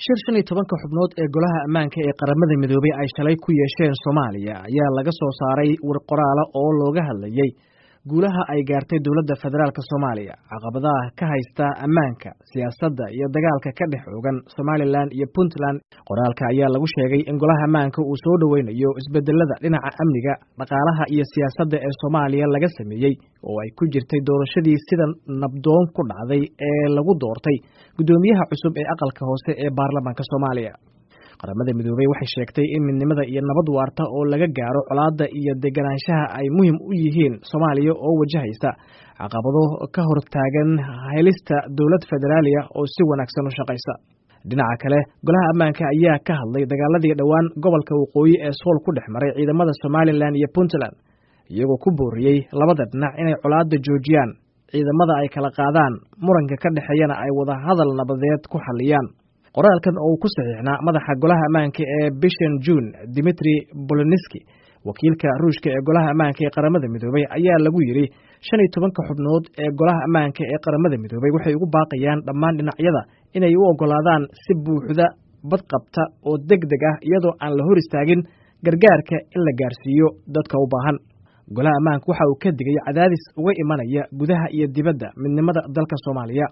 Shir 15-ka xubnood ee Golaha Ammaanka ee Qaramada Midoobay ay shalay ku yeesheen Soomaaliya ayaa laga soo saaray war qoraala oo looga hadlayay guulaha ay gaartay dowladda federaalk Soomaaliya, caqabadaha ka haysta ammaanka, siyaasadda iyo dagaalka ka dhex oogan Somalilan iyo Puntland. Qoraalka ayaa lagu sheegay in Golaha Ammaanka uu soo dhoweynayo isbedelada dhinaca amniga, dhaqaalaha iyo siyaasadda ee Soomaaliya laga sameeyey, oo ay ku jirtay doorashadii sida nabdoon ku dhacday ee lagu doortay guddoomiyaha cusub ee aqalka hoose ee baarlamaanka Soomaaliya. Qaramada Midoobey waxay sheegtay in midnimada iyo nabad waarta oo laga gaaro colaadda iyo deganaanshaha ay muhiim u yihiin Soomaaliya oo wajahaysa caqabado ka hortaagan helista dowlad federaaliya oo si wanaagsan u shaqaysa. Dhinaca kale, Golaha Ammaanka ayaa ka hadlay dagaaladii dhowaan gobolka waqooyi ee Sool ku dhex maray ciidamada Somalilan iyo Puntland, iyagoo ku booriyey labada dhinac inay colaadda joojiyaan, ciidamada ay kala qaadaan, muranka ka dhexeeyana ay wada hadal nabadeed ku xaliyaan. Qoraalkan oo uu ku saxiixnaa madaxa Golaha Ammaanka ee bishan Juun, Dimitri Boloniski, wakiilka Ruushka ee Golaha Ammaanka ee Qaramada Midoobey, ayaa lagu yidhi: 15-ka xubnood ee Golaha Ammaanka ee Qaramada Midoobey waxay ugu baaqayaan dhammaan dhinacyada inay u oggolaadaan si buuxda, badqabta oo deg deg ah, iyadoo aan la hor istaagin, gargaarka in la gaarsiiyo dadka u baahan. Golaha Ammaanka waxa uu ka digay cadaadis uga imanaya gudaha iyo dibadda midnimada dalka Soomaaliya.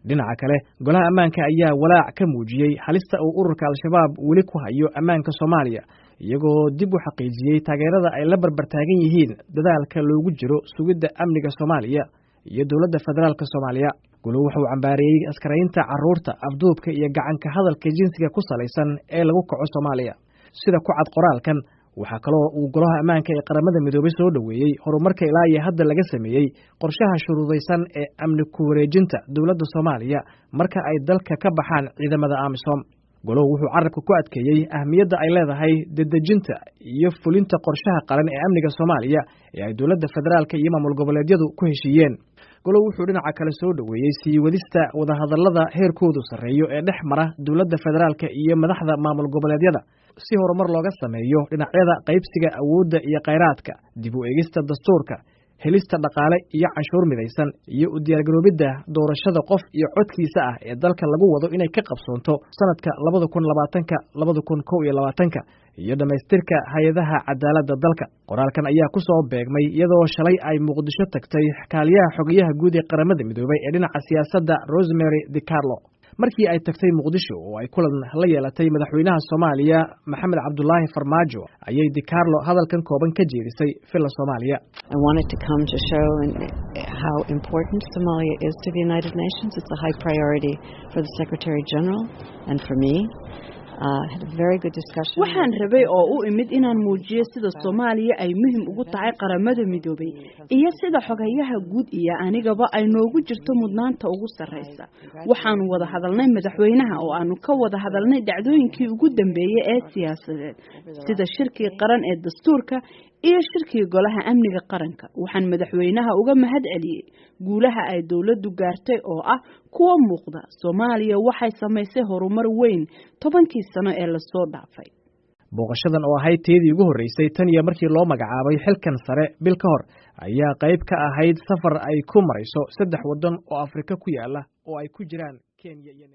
Dhinaca kale, Golaha Ammaanka ayaa walaac ka muujiyey halista uu ururka Al-Shabaab weli ku hayo ammaanka Soomaaliya, iyagoo dib u xaqiijiyey taageerada ay la barbartaagan yihiin dadaalka loogu jiro sugidda amniga Soomaaliya iyo dowladda federaalk Soomaaliya. Goluhu wuxuu cambaareeyey askaraynta carruurta, afduubka iyo gacanka hadalka jinsiga ku salaysan ee lagu kaco Soomaaliya, sida ku cad qoraalkan. Waxaa kaloo uu Golaha Ammaanka ee Qaramada Midoobey soo dhoweeyey horumarka ilaa iyo hadda laga sameeyey qorshaha shuruudaysan ee amni ku wareejinta dowladda Soomaaliya marka ay dalka ka baxaan ciidamada AMISOM. Goluhu wuxuu carabka ku adkeeyey ahmiyadda ay leedahay dedejinta iyo fulinta qorshaha qaran ee amniga Soomaaliya ee ay dowladda federaalka iyo maamul goboleedyadu ku heshiiyeen. Goluhu wuxuu dhinaca kale soo dhoweeyey sii wadista wadahadallada heerkoodu sarreeyo ee dhex mara dowladda federaalka iyo madaxda maamul goboleedyada, si horumar looga sameeyo dhinacyada qaybsiga awoodda iyo khayraadka, dib u eegista dastuurka, helista dhaqaale iyo canshuur midaysan, iyo u diyaargaroobidda doorashada qof iyo codkiisa ah ee dalka lagu wado inay ka qabsoonto sanadka 2020-ka, 2021-ka, iyo dhammaystirka hay-adaha cadaaladda dalka. Qoraalkan ayaa ku soo beegmay iyadoo shalay ay Muqdisho tagtay kaaliyaha xogayaha guud ee Qaramada Midoobay ee dhinaca siyaasadda, Rosemary DiCarlo. Markii ay tagtay Muqdisho oo ay kulan la yeelatay madaxweynaha Soomaaliya Maxamed Cabdulaahi Farmaajo, ayay DiCarlo hadalkan kooban ka jeedisay Villa Soomaaliya. I wanted to come to show how important Somalia is to the United Nations. It's a high priority for the Secretary General and for me. Waxaan rabay oo u imid inaan muujiyo sida Soomaaliya ay muhim ugu tahay Qaramada Midoobay iyo sida xogayaha guud iyo anigaba ay noogu jirto mudnaanta ugu sarreysa. Waxaanu wada hadalnay madaxweynaha oo aanu ka wada hadalnay dhacdooyinkii ugu dambeeyey ee siyaasadeed, sida shirkii qaran ee dastuurka iyo shirkii Golaha Amniga Qaranka. Waxaan madaxweynaha uga mahad celiyey guulaha ay dowladdu gaartay oo ah kuwa muuqda. Soomaaliya waxay samaysay horumar weyn 10-kii sano ee lasoo dhaafay. Booqashadan oo ahayd teedii ugu horreysay tan iyo markii loo magacaabay xilkan sare bil ka hor ayaa qayb ka ahayd safar ay ku marayso saddex waddan oo Afrika ku yaala oo ay ku jiraan Kenya iyo